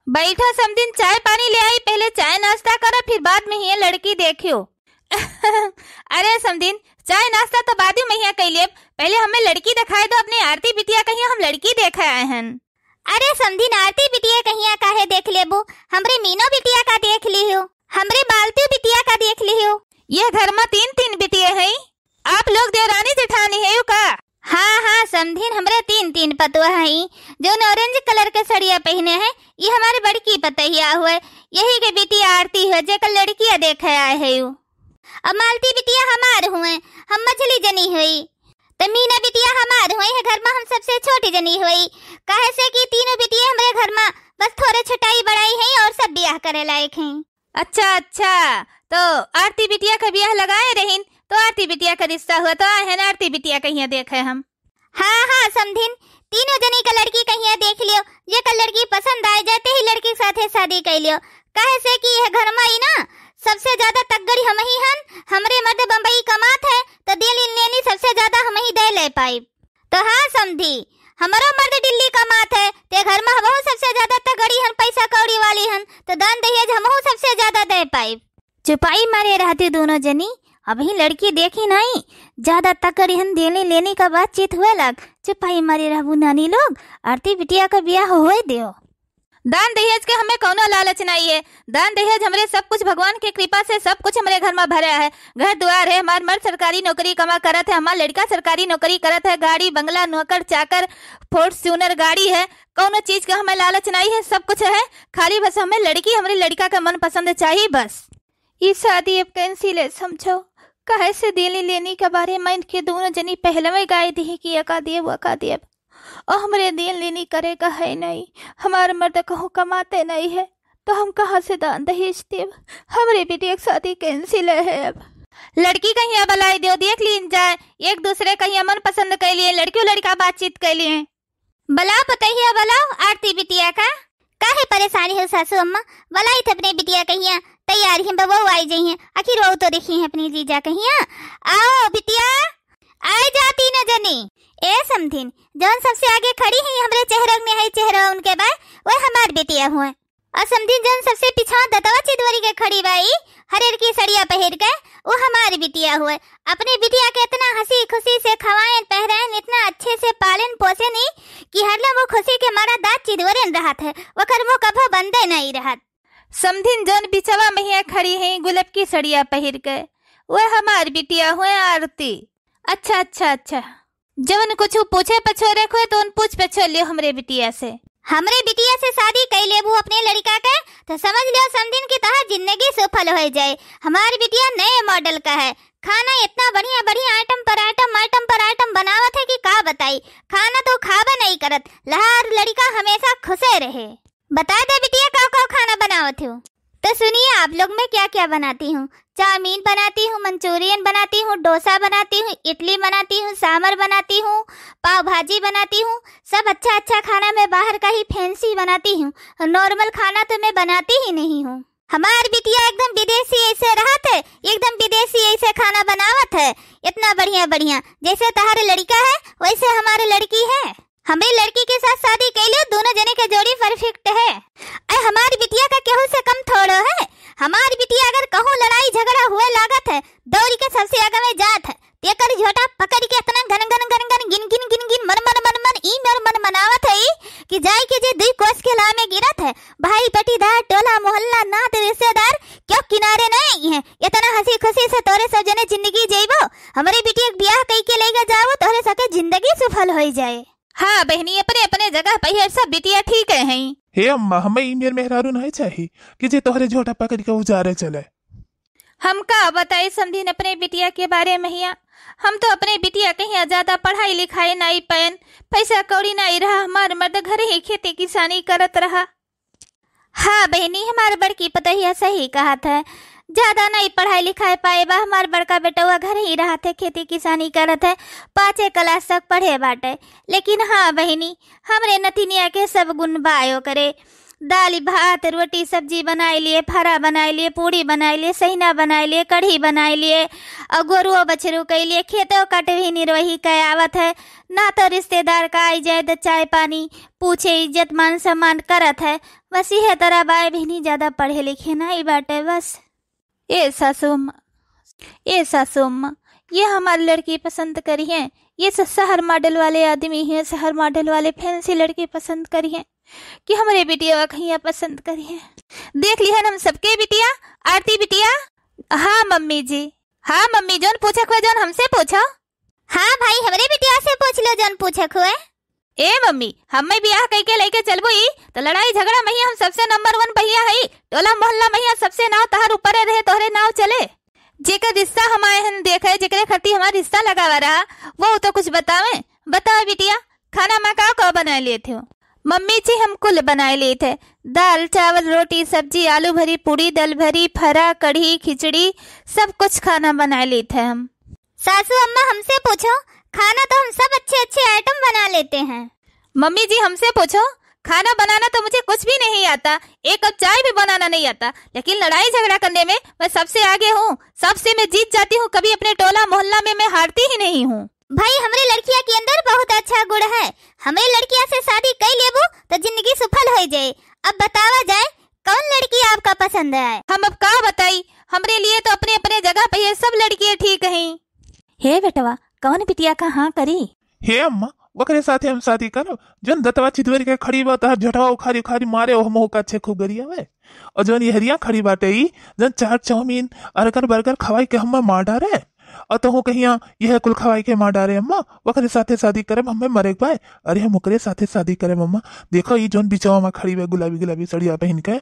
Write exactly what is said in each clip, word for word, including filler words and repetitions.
बैठो समधिन, चाय पानी ले आई, पहले चाय नाश्ता करो, फिर बाद में हियाँ लड़की देखियो। अरे समधिन, चाय नाश्ता तो बादू में हियाँ कइ लेब, पहले हमें लड़की देखाए दो अपनी आरती बिटिया कहिया, हम लड़की देखे आए हन। अरे समधिन, आरती बिटिया कहिया काहे देख लेबू, हमरे मीनो बिटिया का देख लियो, हमरे मालती बिटिया का देख लियो। यह घर में तीन तीन बिटिया हैं। आप लोग देवरानी जेठानी है का? हाँ, हाँ, समधिन, हमरे तीन, तीन पतोह हई। जौन orange colour के सड़िया पहिने हैं, ये हमारे बड़की पतोहिया हुए। यही के बिटिया आरती है, जेकर लड़किया देखे आए है यू। अब मालती बिटिया हमार हुए, हम मझली जनी हुई। त मीना बिटिया हमार हुए, है घर में हम सबसे छोटी जनी हुई। काहे से कि तीनों बिटिया हमरे घर में बस थोड़े छोटाई बड़ाई हैं और सब बियाह करे लायक हैं। अच्छा, अच्छा, तो आरती बिटिया का बियाह लगाए रहीन, तो आरती बिटिया का रिश्ता हुआ, तो आए हैं ना आरती बिटिया कहिया देखे हम। हाँ, हाँ, समधिन, तीनों जनी का लड़की कहिया देख लियो, जेकर लड़की पसंद आए, जाते ही लड़की के साथे शादी कर लियो। काहे से कि यह घर में ही ना सबसे ज्यादा तगड़ी हम ही हन, हमरे मर्द बम्बई कमात है, तो दिल लेनी सबसे ज्यादा हम ही दे ले पाइब। तो हाँ समधी, हमरो मर्द दिल्ली कमात है, ते घर में हमहू सबसे ज्यादा तगड़ी हन, पैसा कौड़ी वाली हन, तो दान दहेज हमहू सबसे ज्यादा दे पाइब। चुपाई मारे रहती दोनों जनी, अबही लड़की देखी नाई, ज्यादा तगड़ी हन, देने लेने का बातचीत हुए लाग। चुपाई मारे रहबू नानी लोग, आरती बिटिया का बियाह होए दियो। दान दहेज के हमें कौनो लालच नाई है। दान दहेज हमरे सब कुछ भगवान के कृपा से सब कुछ हमरे घर में भरा है। घर दुआर है, हमार मर्द सरकारी नौकरी कमा करत है, हमार लड़का सरकारी नौकरी करत है, गाड़ी, बंगला, नौकर, चाकर, Fortuner गाड़ी है, कौनो चीज का हमें लालच नाई है, सब कुछ है। खाली बस हमें लड़की, हमरे लड़का का मनपसंद चाहिए बस। ई शादी अब cancel है समझो, काहे से देनी लेनी के बारे में इनके दोनों जनी पहले में गाय दी कि अका देब, अका देब। और हमरे देन लेनी करे का है नहीं, हमार मर्द कहूँ कमाते नहीं है, तो हम कहाँ से दान दहेज देब? हमरे बिटिया के शादी cancel है अब। लड़की कहिया बुलाई दियो, देख लीन जाए, एक दूसरे कहिया मन पसंद कर लिए, लड़कियों लड़का बातचीत कर लिए। बुलाओ पतोहिया, बुलाओ आरती बिटिया का। काहे परेशानी हो सासू अम्मा, बुलाई थे अपने बिटिया कहिया, तैयार ही बबू आई जइहें, आखिर वो तो देखी हैं अपनी जीजा कहिया। आओ बिटिया, आए जा तीनों जनी। ए समधिन, जौन सबसे आगे खड़ी है, हमरे चेहरा में है, चेहरा उनके बा, वो हमार बिटिया हुए। और समधिन, जौन सबसे पिछवा दतवा चिदवरी के खड़ी बाई, हरियर की सड़िया पहिर के, वो हमार बिटिया हुए। अपने बिटिया के इतना हंसी खुशी से खवाएन, पहराएन, इतना अच्छे से पालेन पोसेन ही कि हरदम वो खुशी के मारा दांत चिदवरेन रहत है, वकर मुंह कभो बंदे नहीं रहत। समधिन, जौन बिचवा महिया खड़ी है गुलाब की सड़िया पहिर के, वह हमार बिटिया हुए आरती। अच्छा, अच्छा, अच्छा। जवन कुछ पूछे पछोरे खोए तो उन पूछ पछो लियो हमरे बिटिया से। हमरे बिटिया से शादी कई लेबू अपने लड़का के, तो समझ लियो समधिन की तहार जिंदगी सफल हो जाए। हमार बिटिया नए model का है, खाना इतना बढ़िया बढ़िया item पर item, item पर item बनावत है कि का बताई। खाना तो खाबे नहीं करत, लहार लड़का हमेशा खुशे रहे। बता दे बिटिया, का का खाना बनावत हो? तो सुनिए आप लोग, मैं क्या क्या बनाती हूँ। चाउमीन बनाती हूँ, मंचूरियन बनाती हूँ, डोसा बनाती हूँ, इडली बनाती हूँ, सांभर बनाती हूँ, पाव भाजी बनाती हूँ। सब अच्छा अच्छा खाना मैं बाहर का ही fancy बनाती हूँ, normal खाना तो मैं बनाती ही नहीं हूँ। हमार बिटिया एकदम विदेशी ऐसे रहत है, एकदम विदेशी ऐसे खाना बनावत है, इतना बढ़िया बढ़िया। जैसे तहार लड़का है वैसे हमार लड़की है। हमरी लड़की के साथ शादी कइ लियो, दोनों जने के जोड़ी perfect है। अरे हमार बिटिया का केहू से कम थोड़ो है। हमार बिटिया अगर कहूँ लड़ाई झगड़ा हुए लागत है, दौड़ी के सबसे आगे में जात है, तेकर झोटा पकड़ के इतना गन गन गन गन, गिन गिन गिन गिन, मन मन मन मन, ई मन मन मनावत है ई कि जाए के जे दुई कोस के लामे गिरत है, भाई पटीदार, टोला मोहल्ला, नात रिश्तेदार, क्यों किनारे नहीं है। इतना हंसी खुशी से तोरे सब जने जिंदगी जीबो, हमरी बिटिया के बियाह कई के लेके जाओ, तोहरे सबके जिंदगी सफल होई जाए। हाँ बहिनी, अपने अपने जगह पे ही सब बिटिया ठीक है। हे अम्मा, हमें ई मेर मेहरारू नहीं चाही कि जे तोहरे झोटा पकड़ के उजारे चले। हम का बताई समधिन अपने बिटिया के बारे में हिया, हम तो अपने बिटिया कहिया ज्यादा पढ़ाई लिखाई नाई पायन, पैसा कौड़ी नाई रहा, हमार मर्द घर ही खेती किसानी करत रहा। हाँ बहिनी, हमार बड़की पतोहिया सही कहत है, ज्यादा नहीं पढ़ाई लिखाई पाए बा, हमार बड़का बेटवा घर ही रहत है, खेती किसानी करत है, पाँचे class तक पढ़े बाटे। लेकिन हाँ बहिनी, हमरे नतिनिया के सब गुण बा ओकरे। दाल भात रोटी सब्जी बनाइ लिए, फरा बनाइ लिए, पूड़ी बनाइ लिए, सहिना बनाइ लिए, कढ़ी बनाइ लिए, अउर गोरुओ बछरू कइ लिए, खेतो कटवी निरोही कै आवत है, नातो रिश्तेदार का आइ जाए त चाय पानी पूछे, इज्जत मान सम्मान करत है। बस इहे तरह बाय बहिनी, ज्यादा पढ़े लिखे नाहीं बाटे बस। ए सासू अम्मा, ए सासू अम्मा, ये हमार लड़की पसंद करिहैं, ये स-, शहर model वाले आदमी हैं, शहर model वाले fancy लड़की पसंद करिहैं कि हमरे बिटिया कहिया पसंद करिहैं। देख लिहन हम सबके बिटिया, आरती बिटिया। हाँ मम्मी जी, हाँ मम्मी, जौन पूछे क हुए जौन हमसे पूछो। हाँ भाई, हमरे बिटिया से पूछ लो जौन पूछे क हुए। ए मम्मी, हम्मे बियाह कइके लइके चलबू ई, त लड़ाई झगड़ा महिया हम सबसे number one पहिया हई। टोला मोहल्ला महिया सबसे नाव तहार ऊपरे रहे, तोहरे नाव चले। जेकर रिश्ता हम आए हन देखे, जेकरे खातिर हमार रिश्ता लगावा रहा, वो तो कुछ बतावे। बताओ बिटिया, खाना मा का का बनाए लेत हो? मम्मी जी, हम कुल बनाए लेत है, दाल, चावल, रोटी, सब्जी, आलू भरी, पूड़ी, दल भरी, फरा, कढ़ी, खिचड़ी, सब कुछ खाना बनाए लेत है हम। सासू अम्मा, हमसे पूछो, खाना तो हम सब अच्छे अच्छे item बना लेते हैं। मम्मी जी, हमसे पूछो, खाना बनाना तो मुझे कुछ भी नहीं आता, एक कप चाय भी बनाना नहीं आता, लेकिन लड़ाई झगड़ा करने में मैं सबसे आगे हूँ, सबसे मैं जीत जाती हूँ, कभी अपने टोला मोहल्ला में मैं हारती ही नहीं हूँ। भाई, हमरे लड़किया के अंदर बहुत अच्छा गुण है, हमरे लड़किया से शादी कइ लेबू तो जिंदगी सफल होइ जाए। अब बतावा जाए, कौन लड़की आपका पसंद आए? हम अब का बताई, हमरे लिए तो अपने अपने जगह पे ये सब लड़कियां ठीक हैं। हे बेटवा, कौन बिटिया का हाँ करी? हे अम्मा, ओकरे साथे हम शादी करब, जौन दतवा चितवरी के खड़ी बा, तहर झोटवा उखारी उखारी मारे, ओह मोह का अच्छे खूब गरियावे। और जौन यहरिया खड़ी बाटे ई, जौन चाट चाउमीन, अर्गर बर्गर खवाई के हमें मार डारे, और तोहू कहिया यह कुल खवाई के मार डारे अम्मा, ओकरे साथे शादी करब, हमें मरे के बाय। अरे हम ओकरे साथे शादी करब अम्मा। देखो ई जौन बिचवा में खड़ी बा गुलाबी गुलाबी सड़िया पहिन के,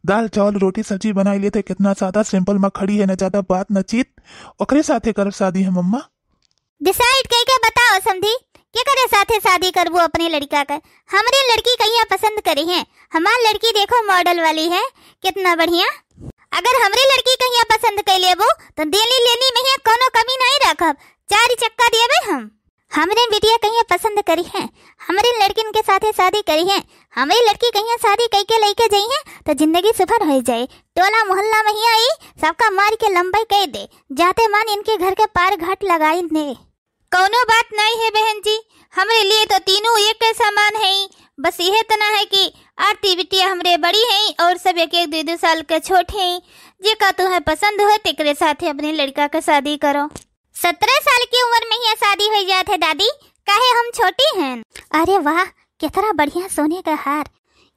दाल चावल रोटी सब्जी बनाई लेते, कितना सादा simple में खड़ी है, न ज्यादा बात न चीत, ओकरे साथे करब शादी हम अम्मा। Decide कइके बताओ समधी, केकरे साथे शादी करबू अपने लड़का के? हमरे लड़की कहिया पसंद करिहैं, हमार लड़की देखो model वाली है, कितना बढ़िया। अगर हमरे लड़की कहिया पसंद कइ लेबू तो देनी लेनी महिया कौनो कमी नाहीं रखब, चार चक्का देबे हम। हमरे बिटिया कहिया पसंद करिहैं, हमरे लड़किन के साथे शादी करिहैं, हमरे लड़की कहिया शादी कइके लइके जइहैं तो जिंदगी सफल होइ जाए। टोला मोहल्ला महिया ई सबका मार के लंबाई कइ दे, जाते मान इनके घर के पार घाट लगाई दे। कौनो बात नाहीं है बहन जी, हमरे लिए तो तीनों एक के समान हैं, बस यह तना है कि आरती बिटिया हमरे बड़ी हैं और सब एक एक दो दो साल के छोट हैं। जेका तुहें पसंद हो तेकरे साथे अपने लड़का के शादी करो। सत्रह साल की उम्र महिया शादी होइ जात है दादी, काहे हम छोटी हैं? अरे वाह, कितना बढ़िया सोने का हार,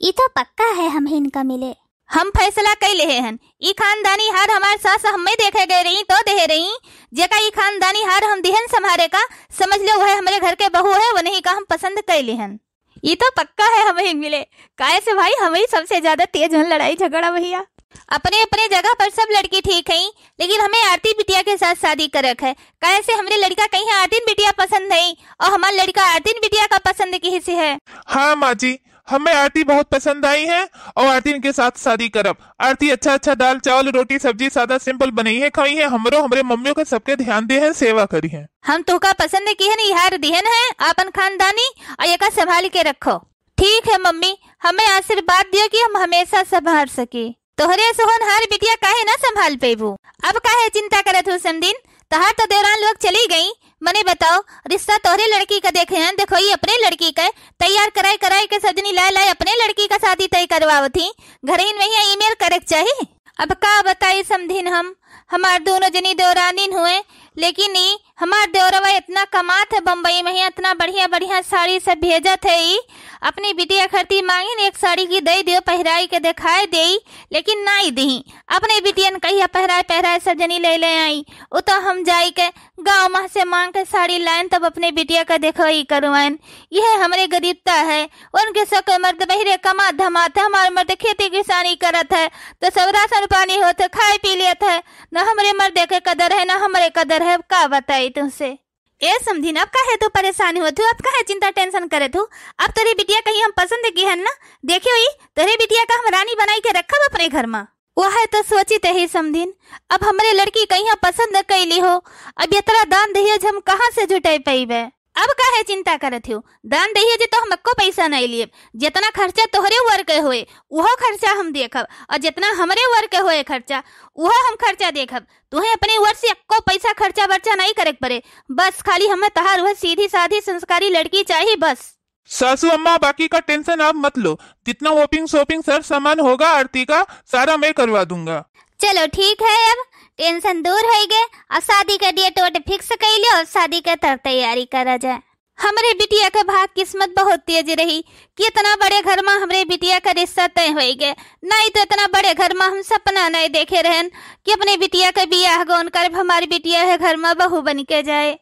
ई तो पक्का है हमें इनका मिले। हम फैसला कइ लेहे हन, ई खानदानी हार हमार सास हमें देखे गए रही तो देहे रही, जेका ई खानदानी हार हम दिहन संभारे का, समझ लो वह हमरे घर के बहू है, वनही का हम पसंद कइ लेहन। ई तो पक्का है हमें मिले, काहे से भाई हमें सबसे ज्यादा तेज हन लड़ाई झगड़ा भैया। अपने अपने जगह पर सब लड़की ठीक हैं, लेकिन हमें आरती बिटिया के साथ शादी करक है, काहे से हमरे लड़का कहिया आरतीन बिटिया पसंद है और हमार लड़का आरतीन बिटिया का पसंद किही से है। हाँ माँ जी, हमें आरती बहुत पसंद आई है और आरतीन के साथ शादी करब। आरती अच्छा अच्छा दाल चावल रोटी सब्जी सादा simple बनइहैं खवइहैं, हमरो हमरे मम्मियों के सबके ध्यान देहैं, सेवा करिहैं। हम तोहका पसंद किहन, ई हार दिहन है आपन खानदानी और एका संभाल के रखो। ठीक है मम्मी, हमें आशीर्वाद दियो कि हम हमेशा संभाल सके। तोहरे सोहन हार बिटिया काहे ना संभाल पेबू? अब काहे चिंता करत हो समधिन? तहार तो देवरान लोग चली गई। मने बताओ, रिश्ता तोहरे लड़की का देखे हैं, देखो ई अपने लड़की का तैयार कराए कराए के सजनी लाए लाए अपने लड़की का शादी तय करवावत ही। घरइन महिया ई मेर करे के चाही। अब का बताई समधिन हम, हमार दोनों जनी देवरानिन हुए, लेकिन ई हमार देवरवा इतना कमात है बम्बई महिया, इतना बढ़िया बढ़िया साड़ी सब भेजत है ई। अपनी बिटिया खरती मांगिन एक साड़ी की दे दियो, पहिराई के दिखाए देई, लेकिन नाई दिही। अपने बिटियन कहिया पहिराए पहिराए सब जनी ले ले आई। उ तो हम जाई के गाँव मह से मांग के साड़ी लाइन, तब अपने बिटिया का देखो ई करवाइन। यह हमरे गरीबता है। उनके सके मर्द बहिरे कमात धमात है, हमार मर्द खेती किसानी करत है, तो सब राशन पानी होत है, खाए पी लेत है। न हमरे मर्दे के कदर है, न हमरे कदर है, का बताई तुमसे। ए समधिन, अब काहे तू परेशान होत हू, अब काहे चिंता tension करत हू? अब तोरे बिटिया कहीं हम पसंद की हन ना, देखियो ई तोरे बिटिया का हम रानी बनाई के रखब अपने घर मा। वह तो सोचित ही समधिन, अब हमरे लड़की कहीं पसंद कैली हो, अब इतना दान दहेज हम कहाँ से जुटाई पइबे? अब काहे चिंता करत हो? दान दहिया जे तो हम एक्को पैसा नहीं लियब। जितना खर्चा तोहरे वर के होए, उहो खर्चा हम देखब, और जितना हमरे वर के होए खर्चा, उहो हम खर्चा देखब। तुहें अपने वर से एक्को पैसा खर्चा बर्चा नहीं करे के पड़े। बस खाली हमें तहार वह सीधी साधी संस्कारी लड़की चाही बस। सासू अम्मा, बाकी का tension आप मत लो, जितना वॉपिंग शॉपिंग सर सामान होगा आरती का, सारा मैं करवा दूंगा। चलो ठीक है, अब tension दूर होइगे। अब शादी के date वोट fix कर लो, अब शादी के तर तैयारी करा जाए। हमरे बिटिया के भाग किस्मत बहुत तेज रही कि इतना बड़े घर में हमरे बिटिया का रिश्ता तय होइगे, नहीं तो इतना बड़े घर में हम सपना नहीं देखे रहन कि अपने बिटिया के बियाह गौन करब, हमारी बिटिया है घर में बहू बन के जाए।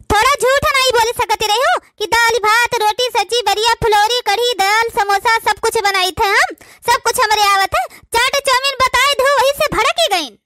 थोड़ा झूठ नहीं बोल सकत रही हो कि दाल भात रोटी सब्जी बरिया फुलौरी कढ़ी दाल समोसा सब कुछ बनाई थे हम, सब कुछ हमरे आवत है। चाट चाउमीन बताए दो, वही से भड़क ही गईन।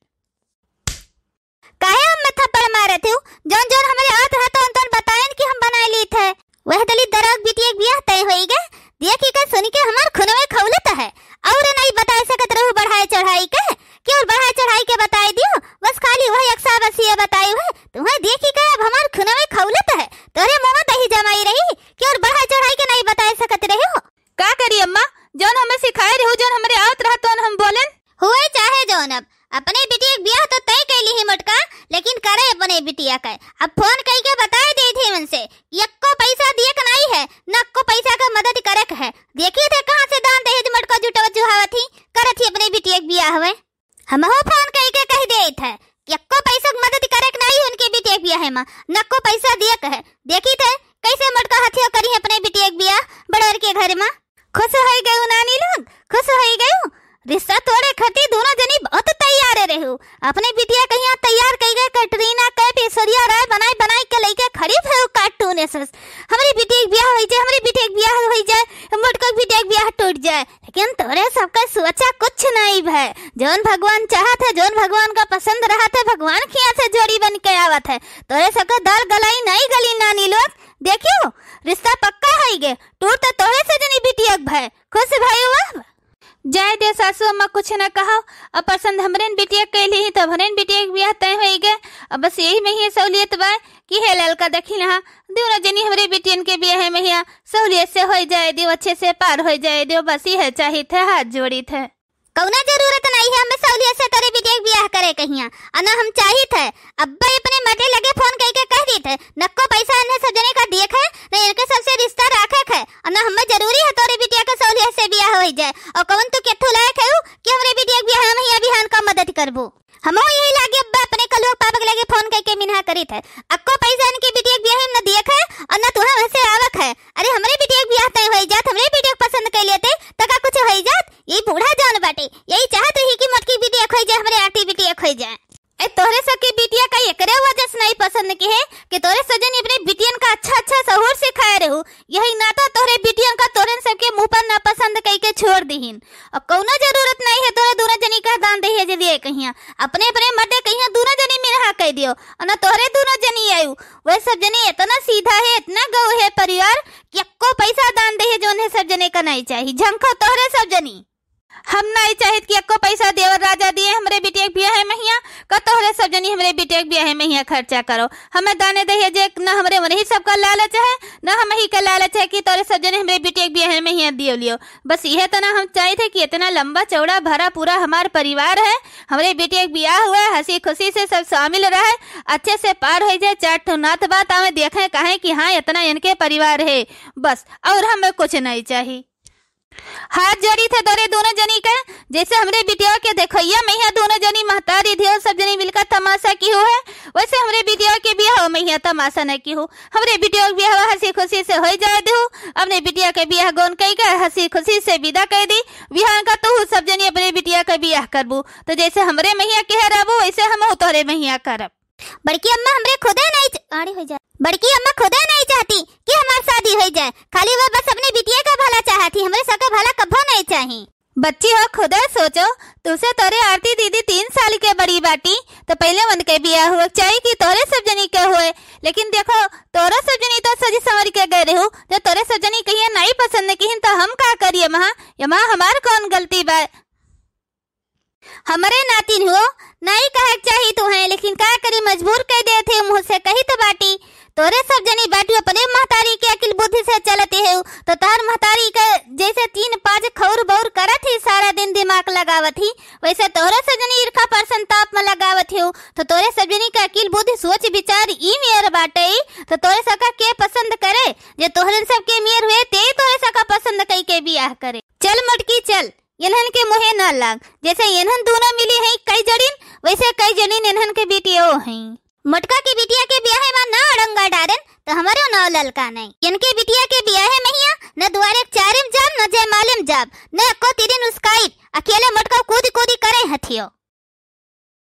काहे हम में थप्पड़ मारत हो? जौन जौन हमरे आवत रहा तौन तौन बताइन कि हम बनाए ली थे। वह दली दराग बिटिया के बियाह तय होइगे। देखी के सुन के हमार खुनवे खौलत है। और नहीं बताए सकत रहू बढ़ाए चढ़ाई के, कि और बढ़ाए चढ़ाई के बताए दियो। बस खाली वह एक सा बस ये बताए हुए। तुम्हें देखी के अब हमार खुनवे खौलत है। तोरे मुंह में दही जमाई रही कि और बढ़ाए चढ़ाई के नहीं बताए सकत रहू। का करी अम्मा, जौन हमें सिखाए रहू, जौन हमरे आवत रहा तौन हम बोलेन। हुए चाहे जौन, अब अपने बिटिया के बियाह तो तय कैली ही मोटका, लेकिन करे अपने बिटिया के। अब फोन कई के बताए दे थे उनसे कि एक्को पैसा दिए के नहीं है, न एक्को पैसा के मदद करे के है। देखी थे कहाँ से दान दहेज मोटका जुटावत जुहावत ही, करत ही अपने बिटिया के बियाह हुए। हमहू फोन कई के कह दे थे कि एक्को पैसा के मदद करे के नहीं उनके बिटिया के बियाह में, न एक्को पैसा दिए के है। देखी थे कैसे मोटका हथियो करी अपने बिटिया के बियाह बड़वर के घर में। खुश होई गयू नानी लोग, खुश होई गयू। रिश्ता तोड़े खातिर दोनों जनी बहुत तैयार रहू। अपने बिटिया के यहाँ तैयार कई गए कैटरीना कैफ, ऐश्वर्या राय बनाई बनाई के लइके खड़ी भयू cartoon ऐसे। हमरी बिटिया के बियाह होई जाए, हमरी बिटिया के बियाह होई जाए, मोटका बिटिया के बियाह टूट जाए। लेकिन तोरे सबके सोचा कुछ नहीं भय। जौन भगवान चाहत है, जौन भगवान का पसंद रहत है, भगवान खिया से जोड़ी बन के आवत है। तोरे सबके दाल गलाई नहीं गली नानी लोग। देखियो, रिश्ता पक्का होई गे। टूट तो तोरे सजनी बिटिया के भय। खुश भयू अब। जाए दे सासू अम्मा, कुछ न कहो। अब पसंद हमरेन बिटिया कैली ही, तो हमरेन बिटिया के बियाह तय होई गे। अब बस यही में ही सहूलियत बा कि हे ललका देखी ना, दोनों जनी हमरे बिटियन के बियाह में ही सहूलियत से होई जाए दियो, अच्छे से पार होई जाए दियो। बस यह चाहित है, हाथ जोड़ित है। कौनो जरूरत नहीं है हमें सहूलियत से तोरे बिटिया के बियाह करे कहिया। अना हम चाहित है, अब्बे अपने मर्दे लगे फोन कई के कह दीत है, नको पैसा इन्हें सब जने का दिए है, न इनके सबसे रिश्ता राखे है, अना हमें जरूरी है तोरे बिटिया के सहूलियत से बियाह होई जाए। और कौन तू केथू लायक है उ कि हमरे बिटिया के बियाह में या बिहान का मदद करबू? हमहू यही लागे अब्बा अपने कलुआ पापा के लगे फोन कई के मिनहा करीत है, अक्को पैसा इनके बिटिया के बियाह में न दिए है और न तुहे वैसे आवक है। अरे हमरे बिटिया के बियाह तय होई जात, हमरे बिटिया के पसंद कर लेते, तका कुछ होई जात। यही बूढ़ा जान बाटे, यही चाहत रही कि मोटकी बिटिया खोई जाए, हमरे आरती बिटिया खोई जाए। ए, तोहरे सबके बिटिया का एकरे वजह से नहीं पसंद के है कि तोहरे सजनी अपने बिटियन का अच्छा अच्छा सहूर सिखाए रहू। यही नाता तोहरे बिटियन का तोहरे सबके मुंह पर नापसंद कई के छोड़ दीहिन। और कौनो जरूरत नहीं है तोहरे दोनों जनी का दान दहेज दिए कहिया। अपने अपने मर्दे कहिया दोनों जनी मिनहा कह दियो और ना तोहरे दोनों जनी आयु। वह सब जनी इतना सीधा है, इतना गौ है परिवार कि एक्को पैसा दान दहेज उन्हें सब जने का नहीं चाहिए। झंखो तोहरे सब जनी। हम नहीं चाहित कि एक्को पैसा देवर राजा दिए हमरे बिटिया के बियाह महिया, का तोहरे सब जनी हमरे बिटिया के बियाह महिया खर्चा करो। हमें दाने दहेज एक न हमरे वही सबका लालच है, न हम ही का लालच है कि तोहरे सब जने हमरे बिटिया के बियाह महिया दियो लियो। बस यह तना हम चाहित है कि इतना लंबा चौड़ा भरा पूरा हमार परिवार है, हमरे बिटिया के बियाह हुआ है, हंसी खुशी से सब शामिल रहे, अच्छे से पार हो जाए, चार ठो नात बात आवे, देखे कहे कि हाँ इतना इनके परिवार है, बस और हमें कुछ नहीं चाहिए। हाथ जोड़ी थे तोरे दोनों जनी के, जैसे हमरे बिटिया के देखैया महिया दोनों जनी महतारी धियो सब जनी मिलकर तमाशा की हो है, वैसे हमरे बिटिया के बियाह महिया तमाशा न की हो। हमरे बिटिया के बियाह हंसी खुशी से हो जाए दू। अपने बिटिया के बियाह गौन कई के हंसी खुशी से विदा कर दी। बिहान का तू सब जनी अपने बिटिया के बियाह करबू, तो जैसे हमरे महिया के रहबू वैसे हम तोरे महिया करब। बड़की अम्मा हमरे खुदे नहीं च-, आड़े हो जा। बड़की अम्मा खुदे नहीं चाहती कि हमार शादी हो जाए, खाली वो बस अपने बिटिया का भला चाहती, हमरे सबके भला कभो नहीं चाही। बच्ची हो, खुदे सोचो, तुसे तोरे आरती दीदी तीन साल के बड़ी बाटी, तो पहले उनके बियाह हुए चाहिए कि तोरे सब जनी के हुए। लेकिन देखो, तोरे सब जनी तो सजी संवर के गए रहू, जो तोरे सब जनी कहिए नहीं पसंद किहिन, तो हम का करिए महा? ये महा हमार कौन गलती बा? हमरे नातिन हो, नहीं कहे के चाही तुहें, लेकिन का करी, मजबूर कर देत है, मुँह से कही तो बाटी। तोरे सब जनी बाटू अपने महतारी के अकिल बुद्धि से चलत हेउ, तो तोहर महतारी के जैसे तीन पाँच खौर बौर करत ही, सारा दिन दिमाग लगावत ही, वैसे तोरे सब जनी इरखा पर संताप में लगावत हेउ। तो तोरे सब जनी के अकिल बुद्धि सोच विचार ई मेर बाटे, तो तोरे सबका के पसंद करे? जे तोहरन सब के मेर हुए, ते तोरे सबका पसंद कई के बियाह करे। चल मोटकी चल, इन्हन के मुहे ना लाग। जैसे इन्हन दूनो मिली हैं कई जड़िन, वैसे कई जड़िन इन्हन के बिटियो हैं। मोटका के बिटिया के बियाहे मा ना अड़ंगा डारेन, तो हमरो नाव ललका नहीं। इनके बिटिया के बियाहे महिया न दुआरे चारिम जाब, न जयमालिम जाब, न एको तिरिन उसकाइब। अकेले मोटका कूदी कूदी करे हथियो।